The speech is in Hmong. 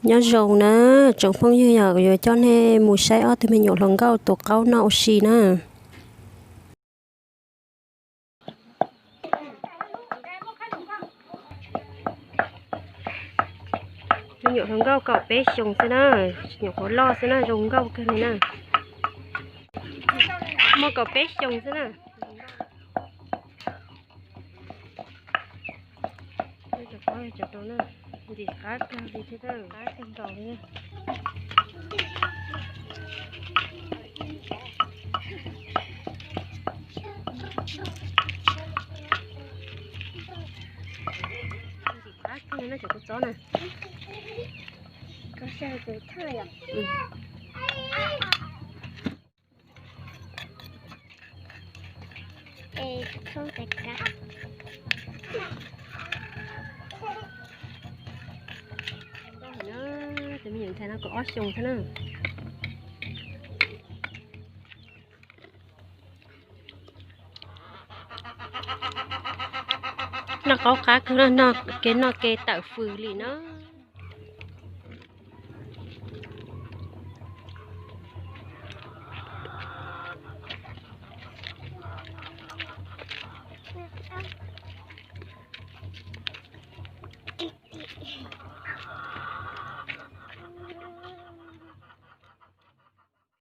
Nyob zoo na, tsoom phooj ywg, yog yuav coj nej mus saib ob tug me nyuam hluas nkauj tus qaub noj ua si na. Me nyuam hluas nkauj kaum peb xyoos xwb na, nyuam qhuav loj xwb na, zoo nkauj kawg li na. Muaj kaum peb xyoos xwb na. Ntxim qab kawg li thiab, qab kawg nkaus li. Ntxim qab kawg li na cov kua txob na. Tus me nyuam ntxhais no kaum ob xyoos xwb na. Noj qaub qab kawg, noj kev noj kev tawm fws li no.